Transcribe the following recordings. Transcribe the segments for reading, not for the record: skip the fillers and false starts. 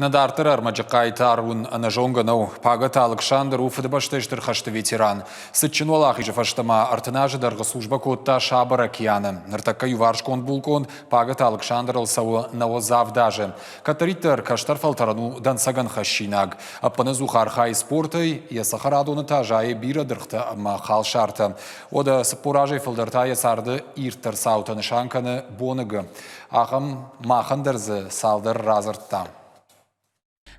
Нӕ дарддӕры ӕрмӕджы хъайтар уын ӕнӕзонгӕ нӕу. Пагӕты Алыксандр у Фыдыбӕстӕйы Стыр хӕсты ветеран. Цытджын уӕлахизы фӕстӕ ма 30 азы дӕргъы службӕ кодта Сабыр океаны. Ныртӕккӕ иуварсгонд булкъон Пагӕты Алыксандрыл цӕуы 97 азы. Кӕддӕриддӕр кӕстӕр фӕлтӕрӕн у дӕнцӕгӕн хӕссинаг. Ӕппынӕдзух архайы спортӕй, йӕ цӕхӕрадоны та зайы бирӕ дыргътӕ ӕмӕ халсартӕ. Уӕдӕ 40 азӕй фылдӕр та йӕ царды ирддӕр цаутӕ нысан кӕны боныгы. Ахӕм махӕн дӕр дзы цалдӕр радзырдта.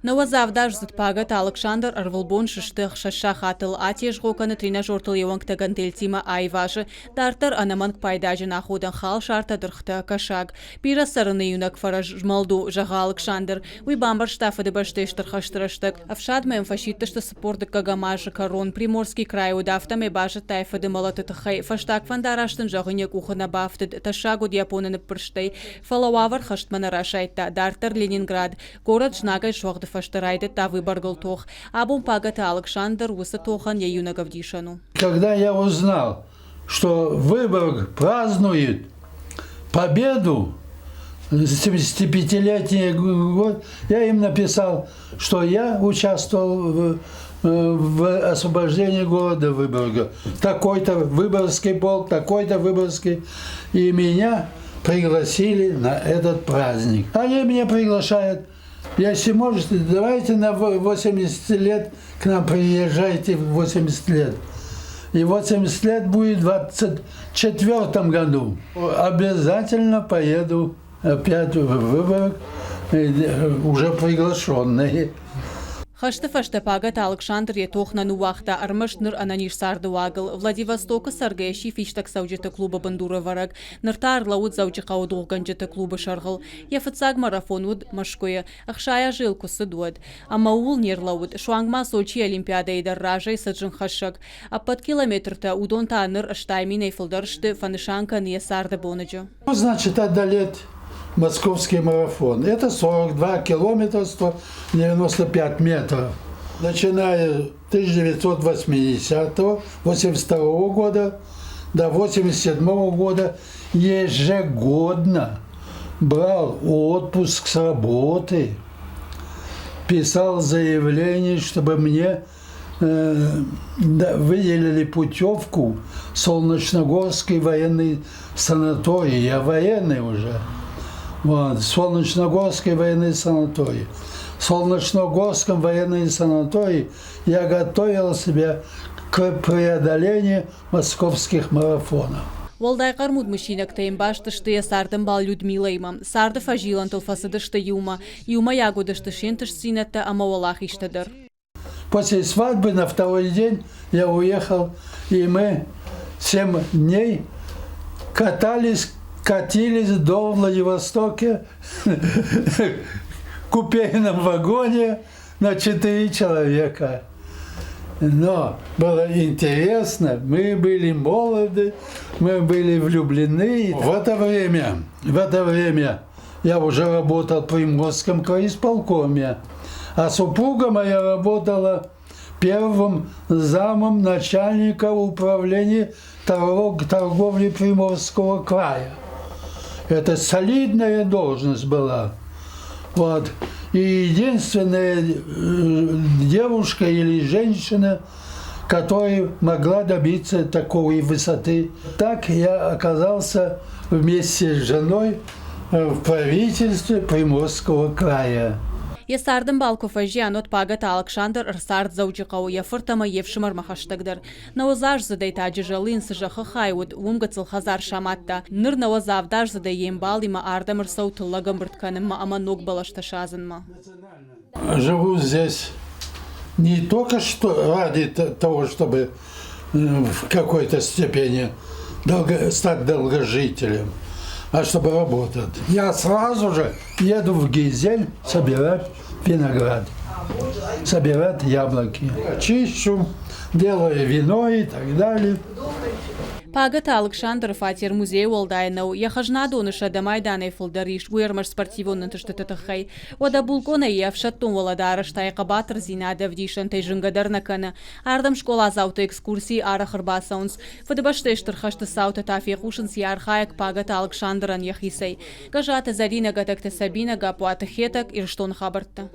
Нӕуӕдзавдаздзыд Пагӕты Алыксандр ӕрвылбон сысты ӕхсӕз сахатыл, атезгъо кӕны тренажертыл йе уӕнгтӕ гантельтимӕ аивазы. Дарддӕр ӕнӕмӕнг пайдаджын аходӕн халсартӕ, дыргътӕ, кӕсаг. Бирӕ цӕрыны иунӕг фӕрӕз змӕлд у, зӕгъы Алыксандр. Уый бамбӕрста Фыдыбӕстӕйы Стыр хӕсты рӕстӕг. Ӕфсадмӕ йӕм фӕсидтысты 42-ӕм азы кӕрон. Приморский крайы уыд, афтӕмӕй базыдта йӕ фыды мӕлӕты тыххӕй. Фӕстаг фӕндараст ын зӕгъын йӕ къухы нӕ бафтыд, тӕссаг уыд Японы ныббырстӕй. Фӕлӕ уавӕр хӕстмӕ нӕ расайдта. Дарддӕр Ленинград. Горӕт знагӕй суӕгъды фӕстӕ райдыдта Выборгыл тох. Абон Пагӕты Алыксандр уыцы тохӕн йӕ иунӕг ӕвдисӕн у. Когда я узнал, что Выборг празднует победу, 75-летний год, я им написал, что я участвовал в освобождении города Выборга. Такой-то Выборгский полк, такой-то Выборгский. И меня пригласили на этот праздник. Они меня приглашают. Если можете, давайте на 80 лет к нам приезжайте в 80 лет. И 80 лет будет в 24 году. Обязательно поеду опять в Выборг, уже приглашенный. Хӕсты фӕстӕ Пагӕты Алыксандр йӕ тох нӕ ныууагъта ӕрмӕст ныр ӕнӕниз царды уагыл. Владивостокы цӕргӕ сси фистӕгцӕуджыты клубы бындурӕвӕрӕг. Ныр та ӕрлӕууыд Дзӕуджыхъӕуы дугъгӕнджыты клубы сӕргъыл. Йӕ фыццаг марафон уыд Мӕскуыйы, 60 азы йыл куы цыд, уӕд. Ӕмӕ ууыл не рлӕууыд, суанг ма Сочийы Олимпиадӕйы дӕр разӕй цыд зынгхӕссӕг. Ӕппӕт километртӕ, уыдон та ныр 80 минӕй фылдӕр сты, фӕнысан кӕны йӕ царды боныджы. Значит, одолеть московский марафон. Это 42 километра 195 метров. Начиная 1980-82 года до 1987 года ежегодно брал отпуск с работы, писал заявление, чтобы мне выделили путевку в Солнечногорский военный санаторий. Я военный уже. Вот, Солнечногорский военный санаторий. В Солнечногорском военном санатории я готовил себя к преодолению московских марафонов. Уӕлдай хъӕрмуд мысинӕгтӕ йын баст сты йӕ цардӕмбал Людмилӕимӕ. Царды фӕзилӕнтыл фӕцыдысты иумӕ. Иумӕйаг уыдысты се нтыстдзинӕдтӕ ӕмӕ уӕлахизтӕ дӕр. После свадьбы на второй день я уехал, и мы 7 дней катались, катились до Владивостока в купейном вагоне на четыре человека. Но было интересно, мы были молоды, мы были влюблены. В это время я уже работал в Приморском крайисполкоме, а супруга моя работала первым замом начальника управления торговли Приморского края. Это солидная должность была. Вот. И единственная девушка или женщина, которая могла добиться такой высоты. Так я оказался вместе с женой в правительстве Приморского края. Йӕ цардӕмбал куы фӕзиан, уӕд Пагӕты Алыксандр ӕрцард Дзӕуджыхъӕуы йӕ фырт ӕмӕ йе фсымӕрмӕ хӕстӕгдӕр. 90-аздзыдӕй та Джызӕлы йын цы зӕххы хай уыд, уым гыццыл хӕдзар самадта. Ныр 97-аздзыдӕй йе мбалимӕ ардӕм ӕрцӕуы тыллӕг ӕмбырд кӕнынмӕ ӕмӕ ног бӕлӕстӕ садзынмӕ. Живу здесь не только что ради того, чтобы в какой-то степени стать долгожителем, а чтобы работать. Я сразу же еду в Гизель собирать виноград, собирать яблоки. Чищу, делаю вино и так далее. Пагӕты Алыксандры фатер музейы уӕлдай нӕу. Йӕ хӕзнадоны 100 майданӕй фылдӕр ис, уый ӕрмӕст спортивон ӕнтыстыты тыххӕй. Уӕдӕ булкъонӕй йӕ ӕфсӕддон уӕлӕдарӕстӕй хъӕбатырдзинады ӕвдисӕнтӕй зынгӕ дӕр нӕ кӕны. Ардӕм скъоладзауты экскурсийы арӕх ӕрбацӕуынц. Фыдыбӕстӕйы Стыр хӕсты цаутӕ та фехъусынц йӕ архайӕг Пагӕты Алыксандрӕн йӕхицӕй. Гӕззаты Зӕринӕ, Гӕтӕгты Сабинӕ, Гаппуаты Хетӕг, Ирыстоны хабӕрттӕ.